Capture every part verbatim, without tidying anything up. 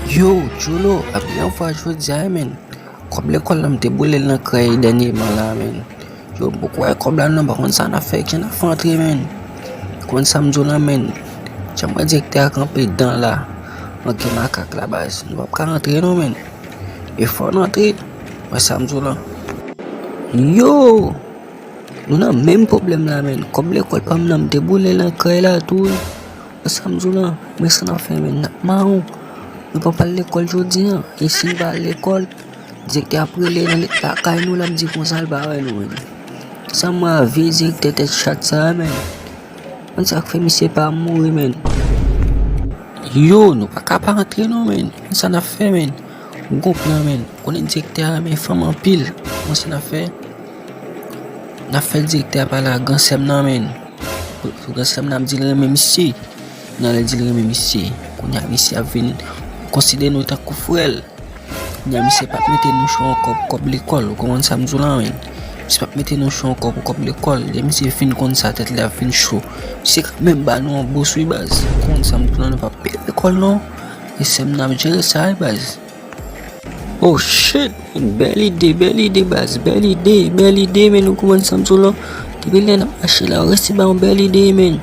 Yo, Jolo, a premyè fwa jodi a, men. Kòb lekòl la, m te boule l nan krèy dènyèman la, men. Yo, m poko wè kòb la non, pa konn sa n ap fè, ki jan n ap fè antre, men. Konn sa m di w lan, men. Jan m wè direktè a kanpe dan la, anke makak la, baz. Nou p ap ka antre non, men. E fò n antre, wè sa m di w lan. Yo! Nou nan menm pwoblèm la, men. Kòb lekòl pa m nan, m te boule l nan krèy la tou. Wè sa m di w lan, men sa n ap fè, men, n ap mawon. Nou p ap al lekòl jodi a. E si n pa al lekòl, direktè ap rele nan lakay nou, l ap di konsa l pa wè nou, men. Sa m wè a vye direktè tèt chat sa a, men. Konn sa k fè misye pa mouri, men. Yo, nou pa ka pa antre non, men. Konn sa n ap fè, men. M gon plan, men. Konnen direktè a renmen fanm anpil. Konn sa n ap fè. N ap fè direktè a pale a gran sè m nan, men. Pou, pou gran sè m nan ap di l renmen misye. Nan lè di l renmen misye. Kounye a misye ap vin konsidere nou tankou frè l. Kounye a misye p ap mete nou cho ankò pou kòb lekòl. Ou konprann sa m di w lan, men. Misye p ap mete nou cho ankò pou kòb lekòl. Lè misye fin konn sa, tèt li ap vin cho. Misye ka menm ba nou yon bous wi baz. Ou konprann sa m di w lan, nou p ap peye lekòl non. E sè m nan ap jere sa wi baz. Oh shit! Bèl ide, bèl ide, baz, bèl ide, bèl ide, men, ou konprann sa m di w lan. Depi lè n ap mache la, ou resi ba yon bèl ide, men.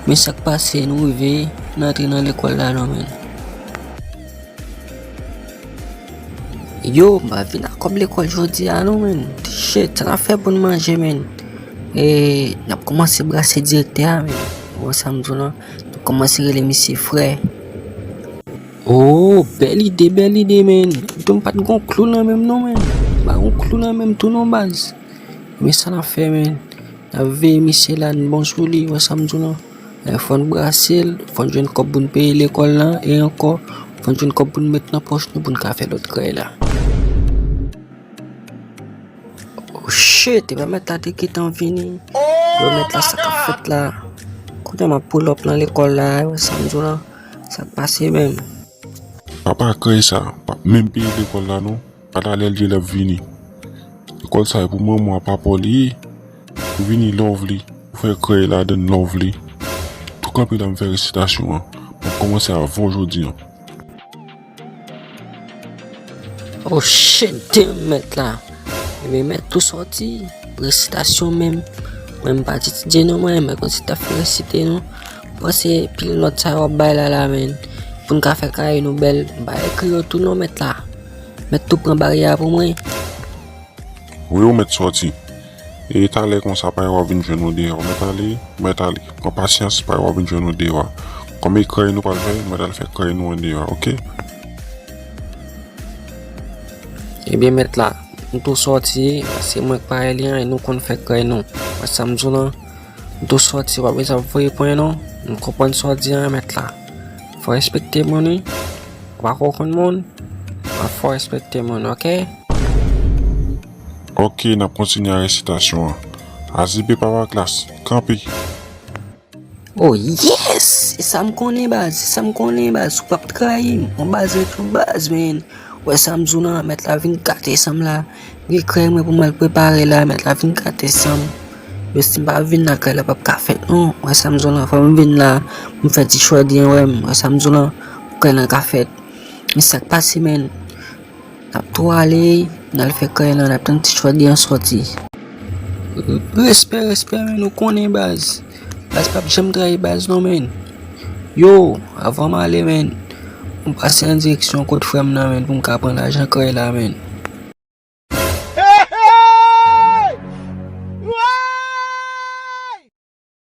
Men sa k pase, nou rive, n antre nan lekòl la non, men. Yo, m pa vin ak kòb lekòl jodi a non, men. Shit, sa n ap fè pou n manje, men. E, n ap kòmanse brase direktè a, men. Ou wè sa m di w lan? N ap kòmanse rele misye frè. Oh, bèl ide, bèl ide, men. Tou m pa t gon klou nan men m non, men. M pa gon klou nan men m tou non, baz. Men sa n ap fè, men. N ap veye misye la, n bon sou li, wè sa m di w lan. E, fò n brase l, fò n jwenn kòb pou n peye lekòl lan, e ankò, fò n jwenn kòb pou n met nan pòch nou pou n ka fè lòt krèy la. Oh shit, epa mèt la te gentan vini. Yo, mèt la, sa k ap fèt la? Kounye a m ap pull up nan lekòl la, wè sa m di w lan. Sa k pase menm? Papa krèy sa p ap menm peye lekòl la non. Talè l di l ap vini. Lekòl sa e pou manman a papa w li ye. Ou vini love li. Ou fè krèy ladann love li. Tou kanpe la m fè resitasyon an. M ap kòmanse avan w jodi an. Oh shit, damn, mèt la. Ebyen, mèt tou sòti. Resitasyon menm. Mwen, m pa t etidye non, mwen, mwen konn si t ap fè resite non. Panse pil nòt sa yo ap bay la, la, men. Pou n ka fè kaye nou bèl, m pa ekri yo tou non, mèt la. Mèt tou pran baryè a pou mwen. Wi, ou mèt sòti. E talè konsa, parèy w ap vin jwenn nou deyò. Ou mèt ale, ou mèt ale. Pran pasyans, parèy w ap vin jwenn nou deyò a. Kòm e krèy nou pral fè, nou mèt al fè krèy nou andeyò a, oke? Ebyen, mèt la, m tou sòti, se mwen k parèy li an, e nou konn fè krèy nou. Wè sa m di w lan? M tou sòti, w pa bezwen ap voye pwen non. M konprann sa w di an, mèt la. Fò respekte moun, wi. Ou pa ko konn moun, men fò respekte moun, oke? Oke, n ap kontinye a resitasyon an. Azibe papa klas, kanpe. Oh yes! Se sa m konnen, baz, se sa m konnen, baz. Ou p ap trayi m. Yon baz ret yon baz, men. Wè sa m di w lan, mèt la vin gate san m la. Gen krèy mwen pou m al prepare la, mèt la vin gate san m. Yo, si m pa vin nan krèy la, p ap ka fèt non. Wè sa m di w lan, fò m vin la, pou m fè ti chòdi an wè m. Wè sa m di w lan, krèy lan ka fèt. Men sa k pase, men. N ap tou ale, n al fè krèy lan, n ap tann ti chòdi an sòti. Respè, respè, men, ou konnen, baz. Baz p ap janm trayi baz non, men. Yo, avan m ale, men, m pase nan direksyon kot frè m nan, men, pou m ka pran lajan krèy la, men.